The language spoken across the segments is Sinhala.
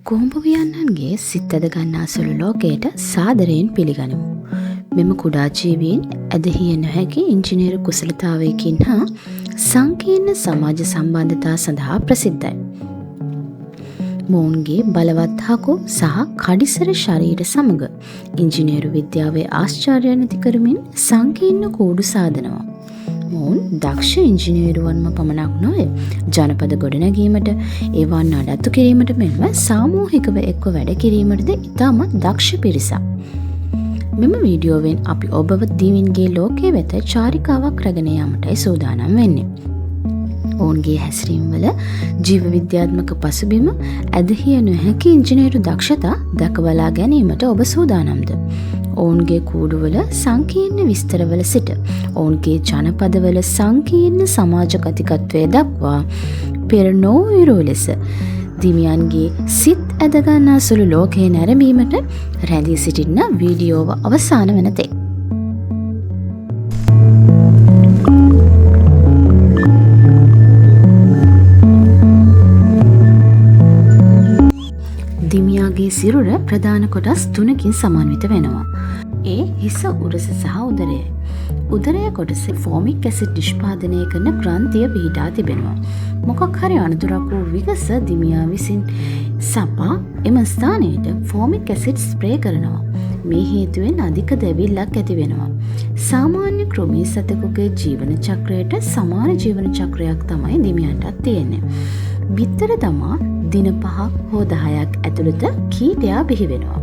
කෝඹ වියන්නන්ගේ සිත් ඇද ගන්නා සුළු ලෝකයට සාදරයෙන් පිළිගනිමු. මෙම කුඩා ජීවීන් ඇදහිය නොහැකි ඉංජිනේරු කුසලතාවයකින් හා සංකීර්ණ සමාජ සම්බන්ධතා සඳහා ප්‍රසිද්ධයි. මොවුන්ගේ බලවත් හකු සහ කඩිසර ශරීර සමග ඉංජිනේරු විද්‍යාවේ ආශ්චර්යයන් ඇති කරමින් සංකීර්ණ කූඩු සාදනවා. මොවුන් දක්ෂ ඉංජිනේරුවන්ම පමණක් නොවේ, ජනපද ගොඩනැගීමට, ඒවා නඩත්තු කිරීමට මෙන්ම සාමූහිකව එක්ව වැඩ කිරීමටද ඉතාමත් දක්ෂ පිරිසක්. මෙම වීඩියෝවෙන් අපි ඔබව දිමින්ගේ ලෝකය වෙත චාරිකාවක් රැගෙන යාමටයි සූදානම් වෙන්නේ. ඔවුන්ගේ හැසිරීම්වල ජීව විද්‍යාත්මක පසුබිම, ඇදහිය නොහැකි ඉංජිනේරු දක්ෂතා දැකබලා ගැනීමට ඔබ සූදානම්ද? ඔවුන්ගේ කූඩුවල සංකීර්ණ විස්තරවල සිට ඔවුන්ගේ ජනපදවල සංකීර්ණ සමාජ කතිකත්වය දක්වා පෙර නොවූ ලෙස දිමියන්ගේ සිත් ඇදගන්නා සුළු ලෝකය නැරඹීමට රැඳී සිටින්න වීඩියෝව අවසාන වන තෙක්. දිමියාගේ සිරුර ප්‍රධාන කොටස් තුනකින් සමන්විත වෙනවා. ඒ හිස, උරස සහ උදරයයි. උදරය කොටස ෆෝමික් ඇසිඩ් නිෂ්පාදනය කරන ග්‍රන්ථිය පිහිටා තිබෙනවා. මොකක් හරි අනතුරක් වූ විගස දිමියා විසින් සපා එම ස්ථානයට ෆෝමික් ඇසිඩ් ස්ප්‍රේ කරනවා. මේ හේතුවෙන් අධික දැවිල්ලක් ඇති වෙනවා. සාමාන්‍ය කෘමි සතෙකුගේ ජීවන චක්‍රයට සමාන ජීවන චක්‍රයක් තමයි දිමියන්ටත් තියෙන්නේ. බිත්තර දමා දින 5ක් හෝ 10ක් ඇතුළත කීටයා බිහි වෙනවා.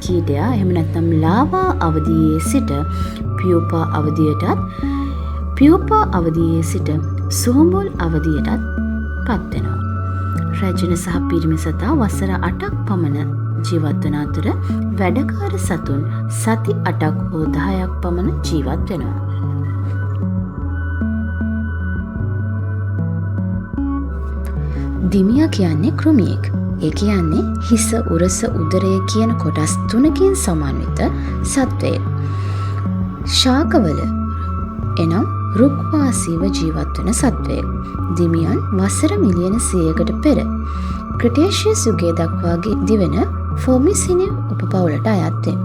කීටයා එහෙම නැත්නම් ලාවා අවදියේ සිට පියුපා අවදියටත්, පියුපා අවදියේ සිට සුහුඹුල් අවදියටත් පත්වෙනවා. රැජින සහ පිරිමි සතා වසර 8ක් පමණ ජීවත් වන අතර වැඩකාර සතුන් සති 8ක් හෝ 10ක් පමණ ජීවත් වෙනවා. දිමියා කියන්නේ කෘමියෙක්. ඒ කියන්නේ හිස, උරස, උදරය කියන කොටස් තුනකින් සමන්විත සත්වයෙක්. ශාකවල එනම් රුක්වාසීව ජීවත් වන සත්වයෙක්. දිමියන් වසර මිලියන 100කට පෙර ක්‍රිටේෂියස් යුගය දක්වා දිවෙන ෆෝමිසිනි උපපවුලට අයත් වේ.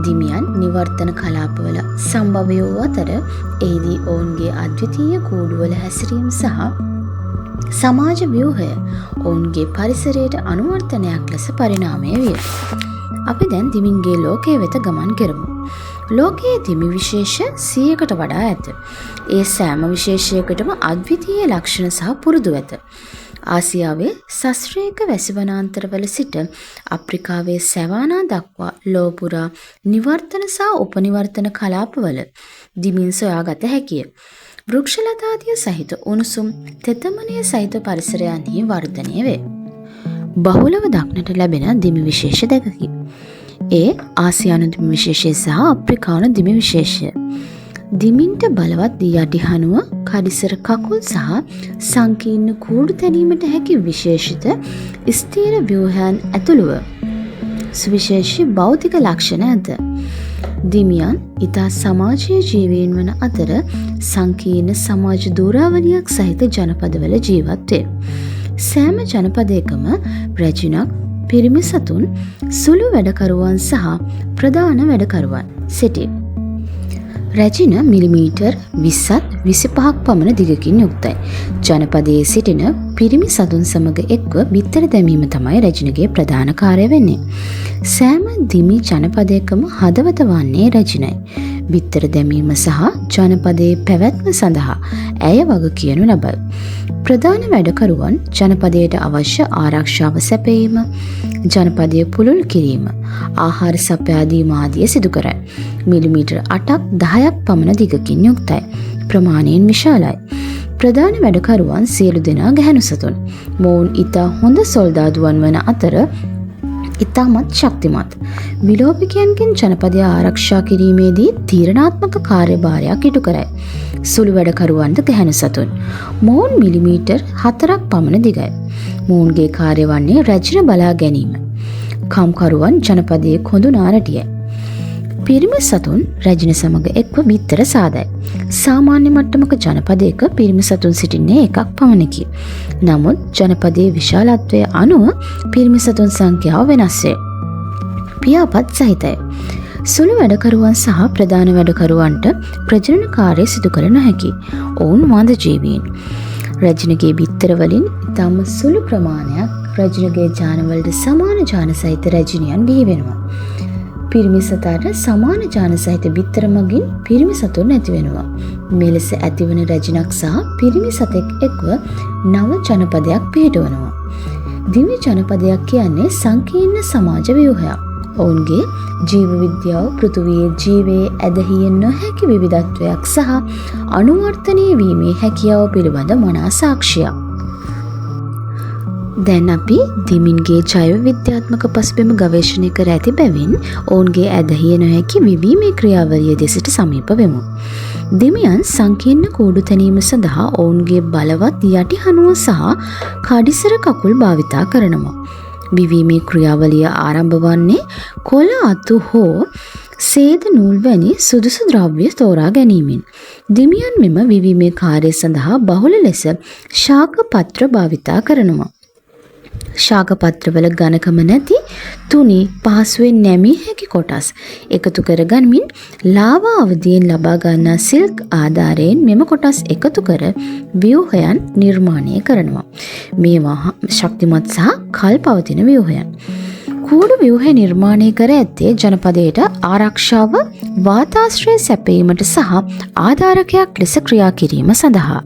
දිමියන් නිවර්තන කලාපවල සම්භවය වූ අතර එහිදී ඔවුන්ගේ අද්විතීය කූඩුවල හැසිරීම සහ සමාජ ව්‍යුහය ඔවුන්ගේ පරිසරයට අනුවර්තනයක් ලෙස පරිණාමය විය. අපි දැන් දිමින්ගේ ලෝකය වෙත ගමන් කරමු. ලෝකයේ දිමි විශේෂ 100කට වඩා ඇත. ඒ සෑම විශේෂයකටම අද්විතීය ලක්ෂණ සහ පුරුදු ඇත. ආසියාවේ සශ්‍රීක වැසි වනාන්තරවල සිට අප්‍රිකාවේ සැවානා දක්වා ලොව පුරා නිවර්තන සහ උපනිවර්තන කලාපවල දිමින් සොයාගත හැකිය. වෘක්ෂලතාදිය සහිත උණුසුම් තෙතමනය සහිත පරිසරයන්හි වර්ධනය වේ. බහුලව දක්නට ලැබෙන දිමි විශේෂ දෙකකි. ඒ ආසියානු දිමි විශේෂය සහ අප්‍රිකානු දිමි විශේෂය. දිමින්ට බලවත් යටිහනුව, කඩිසර කකුල් සහ සංකීර්ණ කූඩු තැනීමට හැකි විශේෂිත ස්ථීර ව්‍යුහයන් ඇතුළුව සුවිශේෂී භෞතික ලක්ෂණ ඇත. දිමියන් ඉතා සමාජීය ජීවීන් වන අතර සංකීර්ණ සමාජ දූරාවලියක් සහිත ජනපදවල ජීවත් වේ. සෑම ජනපදයකම රැජිනක්, පිරිමි සතුන්, සුළු වැඩකරුවන් සහ ප්‍රධාන වැඩකරුවන් සිටී. රැජින මිලිමීටර් 20ත් 25ක් පමණ දිගකින් යුක්තයි. ජනපදයේ සිටින පිරිමි සතුන් සමග එක්ව බිත්තර දැමීම තමයි රැජිනගේ ප්‍රධාන කාර්යය වෙන්නේ. සෑම දිමි ජනපදයකම හදවත වන්නේ රැජිනයි. බිත්තර දැමීම සහ ජනපදයේ පැවැත්ම සඳහා ඇය වග කියනු ලබයි. ප්‍රධාන වැඩකරුවන් ජනපදයට අවශ්‍ය ආරක්ෂාව සැපයීම, ජනපදය පුළුල් කිරීම, ආහාර සපයා දීම ආදිය සිදු කරයි. මිලිමීටර් 8ක් 10ක් පමණ දිගකින් යුක්තයි. ප්‍රමාණයෙන් විශාලයි. ප්‍රධාන වැඩකරුවන් සියලු දෙනා ගැහැණු සතුන්. මොවුන් ඉතා හොඳ සොල්දාදුවන් වන අතර ඉතාමත් ශක්තිමත්. විලෝපිකයන්ගෙන් ජනපදය ආරක්ෂා කිරීමේදී තීරණාත්මක කාර්යභාරයක් ඉටු කරයි. සුළු වැඩකරුවන්ද ගැහැණු සතුන්. මොවුන් මිලිමීටර් 4ක් පමණ දිගයි. මොවුන්ගේ කාර්ය වන්නේ රැජින බලා ගැනීම. කම්කරුවන් ජනපදයේ කොඳු නාරටියයි. පිරිමි සතුන් රැජින සමග එක්ව බිත්තර සාදයි. සාමාන්‍ය මට්ටමක ජනපදයක පිරිමි සතුන් සිටින්නේ එකක් පමණකි. නමුත් ජනපදයේ විශාලත්වය අනුව පිරිමි සතුන් සංඛ්‍යාව වෙනස් වේ. පියාපත් සහිතයි. සුළු වැඩකරුවන් සහ ප්‍රධාන වැඩකරුවන්ට ප්‍රජනන කාර්ය සිදු කළ නොහැකි. ඔවුන් වඳ ජීවීන්. රැජිනගේ බිත්තර වලින් ඉතාම සුළු ප්‍රමාණයක් රැජිනගේ ජානවලට සමාන ජාන සහිත රැජිනියන් බිහි වෙනවා. පිරිමි සතාට සමාන ජාන සහිත බිත්තර මගින් පිරිමි සතුන් ඇති වෙනවා. මෙලෙස ඇතිවන රැජිනක් සහ පිරිමි සතෙක් එක්ව නව ජනපදයක් පිහිටුවනවා. දිවි ජනපදයක් කියන්නේ සංකීර්ණ සමාජ ව්‍යුහයක්. ඔවුන්ගේ ජීව විද්‍යාව පෘථුවියේ ජීවයේ ඇදහිය නොහැකි විවිධත්වයක් සහ අනුවර්තනය වීමේ හැකියාව පිළිබඳ මනා සාක්ෂියක්. දැන් අපි දිමින්ගේ ජෛව විද්‍යාත්මක පසුබිම ගවේෂණය කර ඇති බැවින් ඔවුන්ගේ ඇදහිය නොහැකි විවීමේ ක්‍රියාවලිය දෙසට සමීප වෙමු. දිමියන් සංකීර්ණ කූඩු තැනීම සඳහා ඔවුන්ගේ බලවත් යටිහනුව සහ කඩිසර කකුල් භාවිතා කරනවා. විවීමේ ක්‍රියාවලිය ආරම්භ වන්නේ කොළ අතු හෝ සේද නූල් වැනි සුදුසු ද්‍රව්‍ය තෝරා ගැනීමෙන්. දිමියන් මෙම විවීමේ කාර්යය සඳහා බහුල ලෙස ශාක පත්‍ර භාවිතා කරනවා. ශාක පත්‍රවල ඝනකම නැති තුනී පහසුවෙන් නැමිය හැකි කොටස් එකතු කරගනිමින් ලාවා අවධියෙන් ලබා ගන්නා සිල්ක් ආධාරයෙන් මෙම කොටස් එකතු කර ව්‍යුහයන් නිර්මාණය කරනවා. මේවා ශක්තිමත් සහ කල් පවතින ව්‍යුහයන්. කූඩු ව්‍යුහය නිර්මාණය කර ඇත්තේ ජනපදයට ආරක්ෂාව, වාතාශ්‍රය සැපයීමට සහ ආධාරකයක් ලෙස ක්‍රියා කිරීම සඳහා.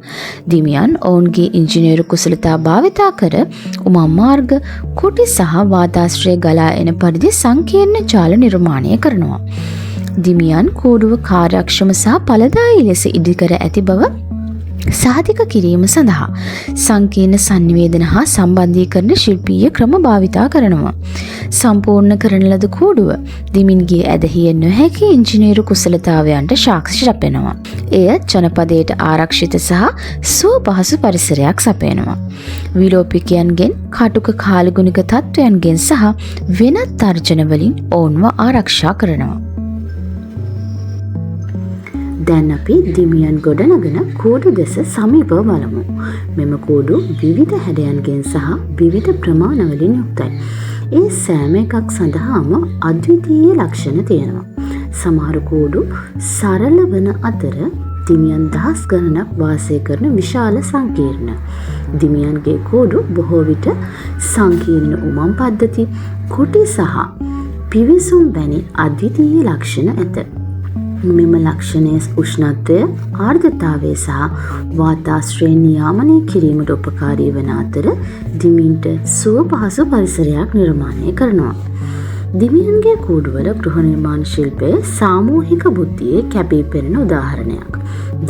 දිමියන් ඔවුන්ගේ ඉංජිනේරු කුසලතා භාවිතා කර උමං මාර්ග, කුටි සහ වාතාශ්‍රය ගලා එන පරිදි සංකීර්ණ ජාල නිර්මාණය කරනවා. දිමියන් කූඩුව කාර්යක්ෂම සහ ඵලදායී ලෙස ඉදිකර ඇති බව සහතික කිරීම සඳහා සංකීර්ණ සන්නිවේදන හා සම්බන්ධීකරණ ශිල්පීය ක්‍රම භාවිතා කරනවා. සම්පූර්ණ කරන ලද කූඩුව දිමින්ගේ ඇදහිය නොහැකි ඉංජිනේරු කුසලතාවයන්ට සාක්ෂි සපයනවා. එය ජනපදයට ආරක්ෂිත සහ සුව පහසු පරිසරයක් සපයනවා. විලෝපිකයන්ගෙන්, කටුක කාලගුණික තත්ත්වයන්ගෙන් සහ වෙනත් තර්ජන වලින් ඔවුන්ව ආරක්ෂා කරනවා. දැන් අපි දිමියන් ගොඩනගන කූඩු දෙස සමීපව බලමු. මෙම කූඩු විවිධ හැඩයන්ගෙන් සහ විවිධ ප්‍රමාණවලින් යුක්තයි. ඒ සෑම එකක් සඳහාම අද්විතීය ලක්ෂණ තියෙනවා. සමහර කූඩු සරල වන අතර දිමියන් දහස් ගණනක් වාසය කරන විශාල සංකීර්ණ. දිමියන්ගේ කූඩු බොහෝ විට සංකීර්ණ උමං පද්ධති, කුටි සහ පිවිසුම් වැනි අද්විතීය ලක්ෂණ ඇත. මෙම ලක්ෂණය උෂ්ණත්වය, ආර්ද්‍රතාවය සහ වාතාශ්‍රය නියාමනය කිරීමට උපකාරී වන අතර දිමින්ට සුව පහසු පරිසරයක් නිර්මාණය කරනවා. දිමියන්ගේ කූඩුවල ගෘහ නිර්මාණ ශිල්පය සාමූහික බුද්ධියේ කැපී පෙනෙන උදාහරණයක්.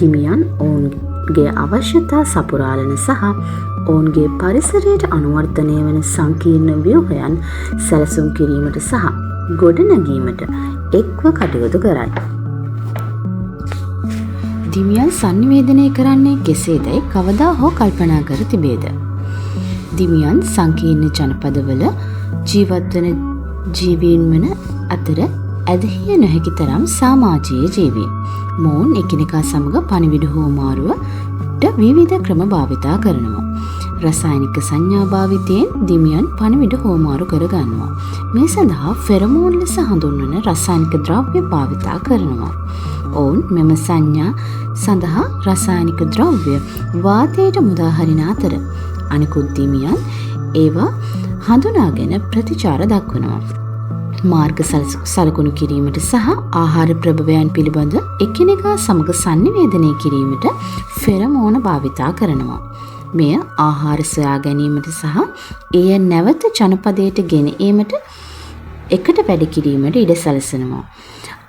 දිමියන් ඔවුන්ගේ අවශ්‍යතා සපුරාලන සහ ඔවුන්ගේ පරිසරයට අනුවර්තනය වන සංකීර්ණ ව්‍යුහයන් සැලසුම් කිරීමට සහ ගොඩනැගීමට එක්ව කටයුතු කරයි. දිමියන් සන්නිවේදනය කරන්නේ කෙසේදැයි කවදා හෝ කල්පනා කර තිබේද? දිමියන් සංකීර්ණ ජනපදවල ජීවත් වන ජීවීන් වන අතර ඇදහිය නොහැකි තරම් සමාජීය ජීවීන්. මොවුන් එකිනෙකා සමග පණිවිඩ හුවමාරුවට විවිධ ක්‍රම භාවිතා කරනවා. රසායනික සංඥා භාවිතයෙන් දිමියන් පණිවිඩ හුවමාරු කරගන්නවා. මේ සඳහා ෆෙරමෝන් ලෙස හඳුන්වන රසායනික ද්‍රව්‍ය භාවිතා කරනවා. ඔවුන් මෙම සංඥා සඳහා රසායනික ද්‍රව්‍ය වාතයට මුදා හරින අතර අනිකුත් දිමියන් ඒවා හඳුනාගෙන ප්‍රතිචාර දක්වනවා. මාර්ග සලකුණු කිරීමට සහ ආහාර ප්‍රභවයන් පිළිබඳ එකිනෙකා සමග සන්නිවේදනය කිරීමට ෆෙරමෝන භාවිතා කරනවා. මෙය ආහාර සොයා ගැනීමට සහ එය නැවත ජනපදයට ගෙන ඒමට එකට වැඩ කිරීමට ඉඩ සලසනවා.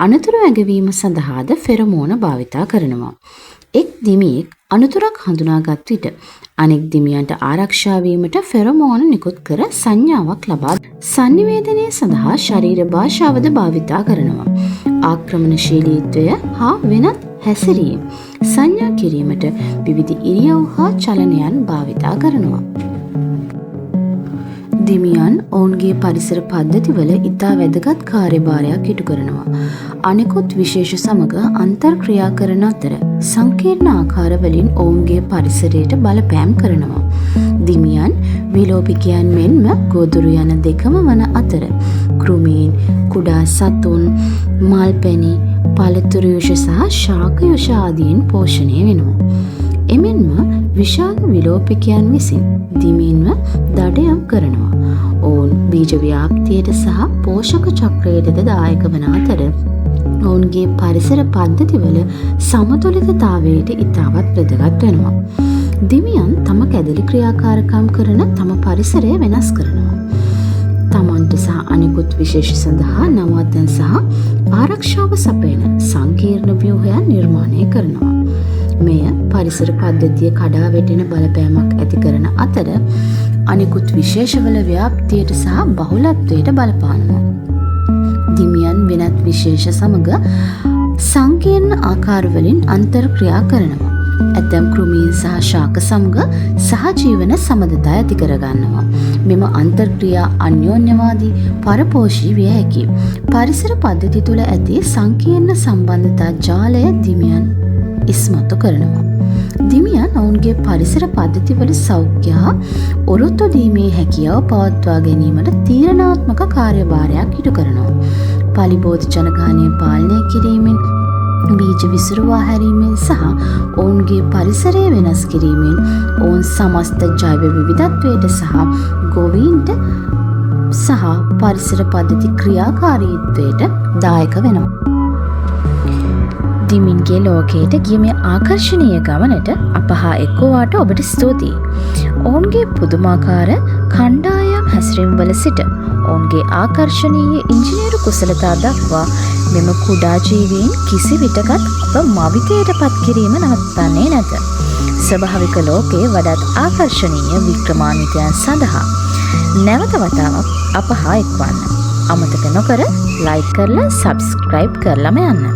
අනතුරු ඇඟවීම සඳහාද ෆෙරමෝන භාවිතා කරනවා. එක් දිමියෙක් අනතුරක් හඳුනාගත් විට අනෙක් දිමියන්ට ආරක්ෂා වීමට ෆෙරමෝන නිකුත් කර සංඥාවක් ලබා සන්නිවේදනය සඳහා ශරීර භාෂාවද භාවිතා කරනවා. ආක්‍රමණශීලීත්වය හා වෙනත් හැසිරීම් සංඥා කිරීමට විවිධ ඉරියව් හා චලනයන් භාවිතා කරනවා. දිමියන් ඔවුන්ගේ පරිසර පද්ධතිවල ඉතා වැදගත් කාර්යභාරයක් ඉටු කරනවා. අනෙකුත් විශේෂ සමග අන්තර්ක්‍රියා කරන අතර සංකීර්ණ ආකාරවලින් ඔවුන්ගේ පරිසරයට බලපෑම් කරනවා. දිමියන් විලෝපිකයන් මෙන්ම ගොදුරු යන දෙකම වන අතර කෘමීන්, කුඩා සතුන්, මල් පැණි, පළතුරු යුෂ සහ ශාක යුෂ ආදීන් පෝෂණය වෙනවා. එමෙන්ම විශාල විලෝපිකයන් විසින් දිමීන්ව දඩයම් කරනවා. ඔවුන් බීජ ව්‍යාප්තියට සහ පෝෂක චක්‍රයටද දායක වන අතර ඔවුන්ගේ පරිසර පද්ධතිවල සමතුලිතතාවයට ඉතාමත් වැදගත් වෙනවා. දිමියන් තම කැදලි ක්‍රියාකාරකම් කරන තම පරිසරය වෙනස් කරනවා. තමන්ට සහ අනෙකුත් විශේෂ සඳහා නවාතැන් සහ ආරක්ෂාව සපයන සංකීර්ණ ව්‍යුහයන් නිර්මාණය කරනවා. මෙය පරිසර පද්ධතිය කඩා වැටෙන බලපෑමක් ඇති කරන අතර අනෙකුත් විශේෂවල ව්‍යාප්තියට සහ බහුලත්වයට බලපානවා. දිමියන් වෙනත් විශේෂ සමග සංකීර්ණ ආකාරවලින් අන්තර්ක්‍රියා කරනවා. ඇතැම් කෘමීන් සහ ශාක සමග සහජීවන සබඳතා ඇති කරගන්නවා. මෙම අන්තර්ක්‍රියා අන්‍යෝන්‍යවාදී, පරපෝෂී විය හැකියි. පරිසර පද්ධති තුළ ඇති සංකීර්ණ සම්බන්ධතා ජාලය දිමියන් ඉස්මතු කරනවා. දිමියන් ඔවුන්ගේ පරිසර පද්ධතිවල සෞඛ්‍ය හා ඔරොත්තු දීමේ හැකියාව පවත්වා ගැනීමට තීරණාත්මක කාර්යභාරයක් ඉටු කරනවා. පලිබෝධ ජනගහනය පාලනය කිරීමෙන්, බීජ විසුරුවා හැරීමෙන් සහ ඔවුන්ගේ පරිසරය වෙනස් කිරීමෙන් ඔවුන් සමස්ත ජෛව විවිධත්වයට සහ ගොවීන්ට සහ පරිසර පද්ධති ක්‍රියාකාරීත්වයට දායක වෙනවා. දිමින්ගේ ලෝකයට ගිය මේ ආකර්ශනීය ගමනට අප හා එක්වුවාට ඔබට ස්තුතියි. ඔවුන්ගේ පුදුමාකාර කණ්ඩායම් හැසිරීම්වල සිට ඔවුන්ගේ ආකර්ශනීය ඉංජිනේරු කුසලතා දක්වා මෙම කුඩා ජීවීන් කිසි විටකත් අප මවිතයට පත් කිරීම නවත්තන්නේ නැත. ස්වභාවික ලෝකයේ වඩාත් ආකර්ශනීය වික්‍රමාන්විතයන් සඳහා නැවත වතාවක් අප හා එක්වන්න. අමතක නොකර ලයික් කරලා සබ්ස්ක්‍රයිබ් කරලම යන්න.